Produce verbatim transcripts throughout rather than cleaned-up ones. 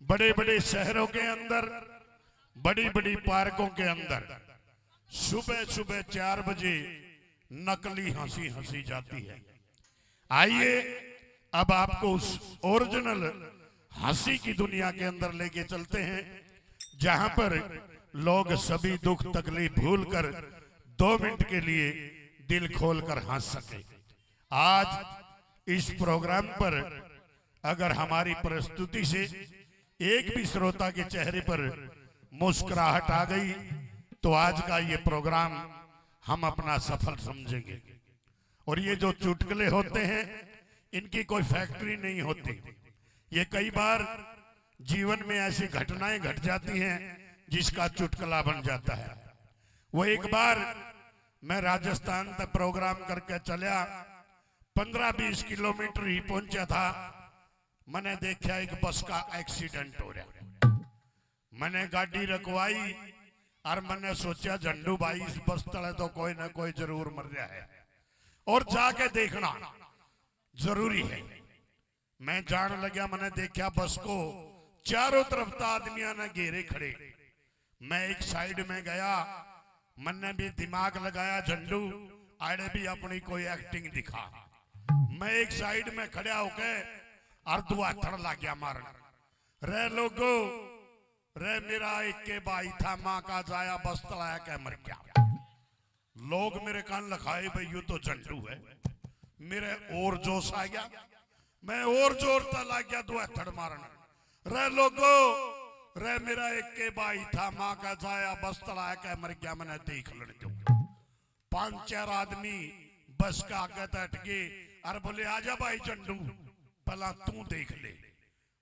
बड़े बड़े शहरों के अंदर, बड़ी बड़ी पार्कों के अंदर सुबह सुबह चार बजे नकली हंसी हंसी जाती है। आइए, अब आपको उस ओरिजिनल हंसी की दुनिया के अंदर लेके चलते हैं, जहां पर लोग सभी दुख तकलीफ भूलकर दो मिनट के लिए दिल खोलकर हंस सके। आज इस प्रोग्राम पर अगर हमारी प्रस्तुति से एक भी श्रोता के चेहरे पर मुस्कुराहट आ गई, तो आज का ये प्रोग्राम हम अपना सफल समझेंगे। और ये जो चुटकुले होते हैं, इनकी कोई फैक्ट्री नहीं होती। ये कई बार जीवन में ऐसी घटनाएं घट जाती हैं, जिसका चुटकुला बन जाता है। वो एक बार मैं राजस्थान तक प्रोग्राम करके चला, पन्द्रह बीस किलोमीटर ही पहुंचा था, मैंने देखा एक बस का एक्सीडेंट हो रहा। मैंने गाड़ी रुकवाई और मैंने सोचा, झंडू भाई, इस बस तले तो कोई ना कोई जरूर मर रहा है और जाके देखना जरूरी है। मैं जान लग्या, मैंने देखा बस को, चारों तरफ तो आदमियां ने घेरे खड़े। मैं एक साइड में गया, मैंने भी दिमाग लगाया, झंडू, आड़े भी अपनी कोई एक्टिंग दिखा। मैं एक साइड में खड़ा होके और दुआथड़ लाग्या मारन, "रे लोगो, रे मेरा एक के भाई था, माँ का जाया बस तलाया के मर गया।" लोग मेरे कान लखाए, "भाई, यो तो झंडू है।" मेरे और जोश आ गया, मैं और जोर तै लाग गया दुआथड़ मारन, "रे लोगो, रे मेरा एक के भाई था, माँ का जाया बस तलाया के मर गया, मैंने देख लेने दो।" पांच चार आदमी बस के आगे तै हट गए और बोले, "आजा भाई झंडू, पहला तू देख ले।"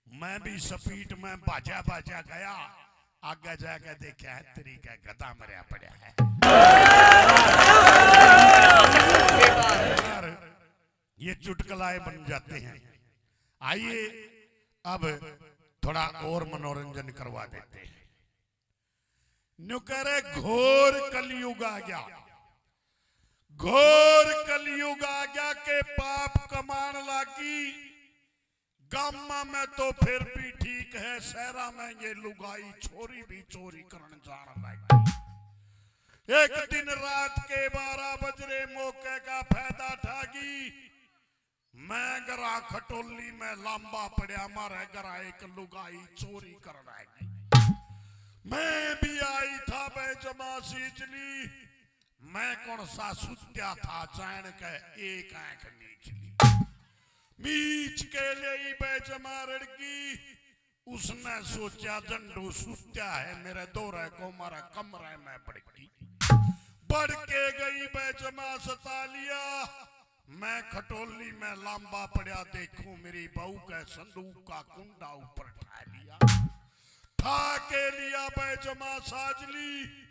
मैं भी स्पीड में भाजा भाजा गया, आगे जाके देखा है, तेरी का गधा मरया पड़ा है। यार, ये चुटकुलाए बन जाते हैं। आइए, अब थोड़ा और मनोरंजन करवा देते हैं। न्यू कह रहे, घोर कलयुग आ गया, घोर कलयुग आ गया के पाप कमान लागी। गामा में तो फिर भी ठीक है, शहरा में ये लुगाई छोरी भी चोरी करण जान लगी। एक दिन रात के बारह बजरे मौके का फायदा ठागी, मैं घरा खटोली में लांबा पड़या, मारे घरा एक लुगाई चोरी करण आई। मैं भी आई था बे जमा सींच ली, मैं कौन सा सुत्या था, जान के एक आंख मीच ली। मीच के ले बे जमा रड़की, उसने सोचा झंडू सुत्या है, मेरे दौरे को मारा कमरे में बड़की। बढ़ के गई बे जमा सता लिया, मैं खटोली में लांबा पड़या, देखूं मेरी बहू के संदूक का कुंडा ऊपर ठा लिया। ठा के लिया बे जमा साज ली,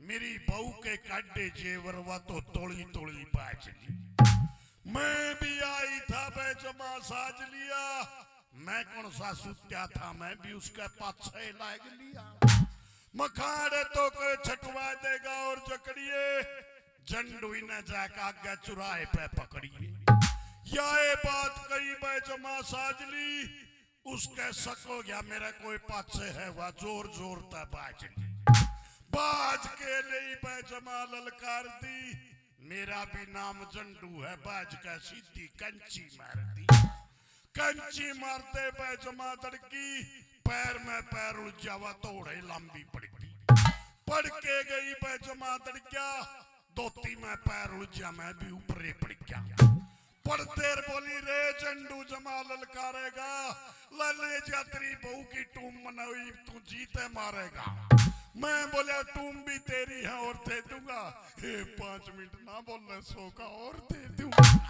मेरी बहू के काढे जेवर वा तो तोली तोली बाज ली। मैं भी आई था बे जमा साज लिया, मैं कौन सा सुत्या था, मैं भी उसके पाछे लाग लिया। मखाड़े तो कोई छटवा देगा और जकड़िए, झंडू ने जाके आगे चुराहे पे पकड़िए। या ये बात कही बे जमा साज ली, उसके शक हो गया, मेरा कोई पाछे है, वह जोर जोर तै बाज ली। बाज के ले बे जमा ललकार दी, मेरा भी नाम झंडू है, बाज के सीधी कंची मार दी। कंची मारते बे जमा दड़की, पैर में पैर उलझावा, तोड़े लंबी पड़की। पड़ के गई बे जमा दड़किया, धोती में पैर उलझा, मैं भी ऊपरे पड़ गया। पड़ते बोली, रे झंडू जमा ललकारेगा, लाले जा तेरी बहू की टूम मनाई, तू जीते मारेगा। मैं बोला, टूम भी तेरी है और दे दूंगा। हे, पांच मिनट ना बोलने, सौ का और दे दूंगा।